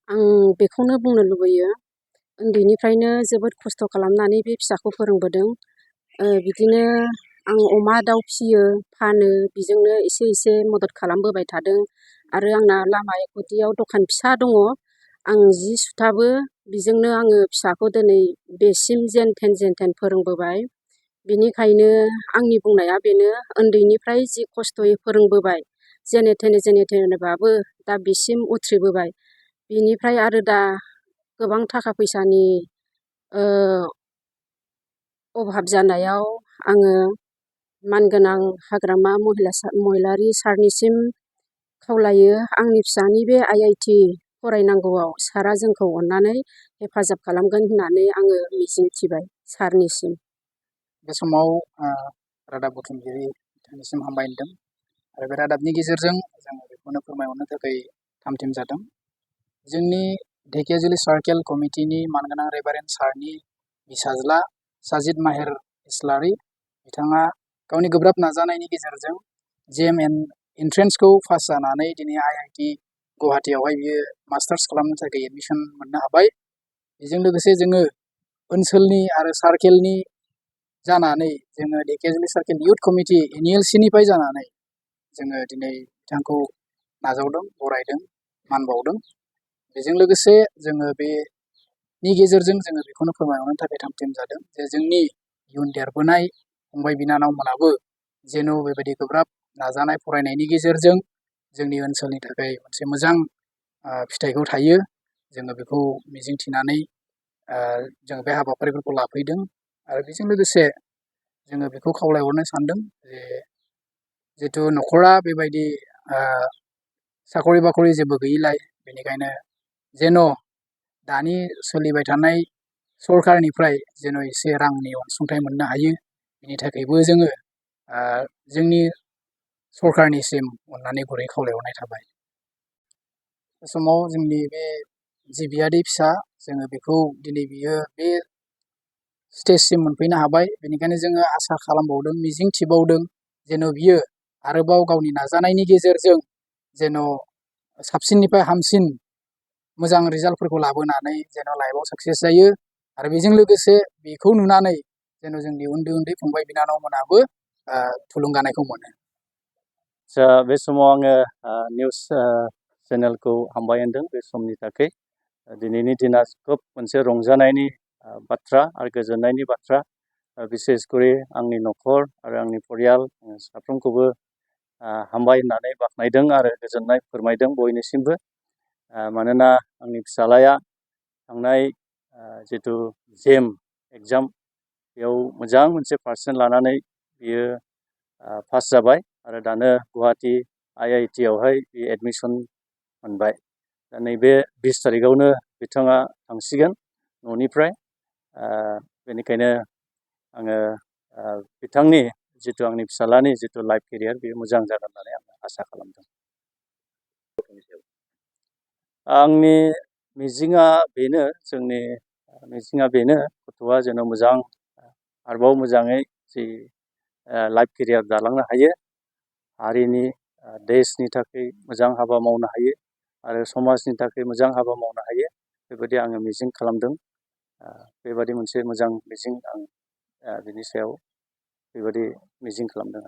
आं बेखौनो बुंनो लुबैयो उन्दैनिफ्रायनो जोबोद खस्थ' खालामनानै बे फिसाखौ फोरोंबोदों। बिदिनो आं अमा दाउ फिसियो, फानो, बेजोंनो एसे एसे मदद खालामबोबाय थादों। आरो आंना लामा गुदियाव दखान फिसा दङ। आं जि सुथाबो, बेजोंनो आङो फिसाखौ दिनै बेसिम जेन थेन फोरोंबोबाय। बिनिखायनो आंनि बुंनाया बेनो, उन्दैनिफ्राय जि खस्थ'यै फोरोंबोबाय, जेने थेनेबाबो दा बिसिम उथ्रिबोबाय। बिनिफ्राय आरो दा गोबां थाखा फैसानि अभाब जानायाव आङो मानगोनां हाग्रामा महिलारि सारनिसिम खावलायो, आंनि फिसानि बे IIT फरायनांगौआव सारा जोंखौ अननानै हेफाजाब खालामगोन होननानै आङो मिजिंथिबाय सारनिसिम। बे समाव रादाब बुथुमगिरि बिथांनिसिम हामबाय होनदों आरो बे रादाबनि गेजेरजों जोङो बेखौनो फोरमायहरनो थाखाय थामथिम जादों। जोंनि ढेकियाजुलि सार्केल कमिटिनि मानगोनां रेभारेन्ड सारनि फिसाज्ला साजिद माहेर इस्लारि बिथाङा गावनि गोब्राब नाजानायनि गेजेरजों JEM एन्ट्रेन्सखौ पास जानानै दिनै IIT गुवाहाटीयावहाय बियो मास्टार्स खालामनो थाखाय एडमिसन मोननो हाबाय। बेजों लोगोसे जोङो ओनसोलनि आरो सार्केलनि जानानै जोङो ढेकियाजुलि सार्केल इयुथ कमिटि NELC-निफ्राय जानानै जोङो दिनै बिथांखौ नाजावदों, बरायदों, मान बावदों। बेजों लोगोसे जोङो बेनि गेजेरजों जोङो बेखौनो फोरमायहरनो थाखाय थामथिम जादों जे जोंनि इयुन देरबोनाय फंबाय बिनानावमोनाबो जेन' बेबायदि गोब्राब नाजानाय फरायनायनि गेजेरजों जोंनि ओनसोलनि थाखाय मोनसे मोजां फिथाइखौ थायो। जोङो बेखौ मिजिंथिनानै जों बे हाबाफारिफोरखौ लाफैदों आरो बेजों लोगोसे जोङो बेखौ खावलायहरनो सानदों जे जिहेथु न'खरा बेबायदि साखरि बाखरि जेबो गैयिलाय, बेनिखायनो जेन' दानि सोलिबाय थानाय सरकारनिफ्राय जेन' एसे रांनि अनसुंथाइ मोननो हायो, बिनि थाखायबो जोङो जोंनि सरकारनिसिम अननानै गुरै खावलायहरनाय थाबाय। बे समाव जोंनि बे जि बियादै फिसा, जोङो बेखौ दिनै बियो बे स्टेजसिम मोनफैनो हाबाय। बेनिखायनो जोङो आसा खालामबावदों, मिजिं थिबावदों जेन' बियो आरोबाव गावनि नाजानायनि गेजेरजों जेन' साबसिननिफ्राय हामसिन मोजां रिजाल्टफोरखौ लाबोनानै जेन' लाइफआव साक्सेस जायो आरो बेजों लोगोसे बेखौ नुनानै जेन' जोंनि उन्दै उन्दै फंबाय बिनानावमोनाबो थुलुंगानायखौ मोनो। बे समाव आङो निउस चेनेलखौ हामबाय होनदों बे समनि थाखाय। दिनैनि दिना खोब मोनसे रंजानायनि बाथ्रा आरो गोजोननायनि बाथ्रा। बिसेसकरि आंनि न'खर आरो आंनि परियाल साफ्रोमखौबो हामबाय होननानै बाख्नायदों आरो गोजोननाय फोरमायदों बयनिसिमबो। मानोना आंनि फिसालाया थांनाय जिथु JEM एग्जाम, बेयाव मोजां मोनसे पार्सेन्ट लानानै बियो पास जाबाय आरो दानो गुवाहाटी IIT-आवहाय बियो एडमिसन मोनबाय। दा नैबे 20 तारिखआवनो बिथाङा थांसिगोन न'निफ्राय। बेनिखायनो आङो बिथांनि जिथु आंनि फिसालानि जिथु लाइफ केरियार, बेयो मोजां जागोन होननानै आं आसा खालामदों। आंनि मिजिङा बेनो, जोंनि मिजिङा बेनो, गथ'आ जेन' मोजां आरोबाव मोजाङै जि लाइफ केरियार दालांनो हायो, हारिनि देशनि थाखाय मोजां हाबा मावनो हायो आरो समाजनि थाखाय मोजां हाबा मावनो हायो, बेबायदि आङो मिजिं खालामदों। बेबायदि मोनसे मोजां मिजिं आं बिनि सायाव बेबायदि मिजिं खालामदों।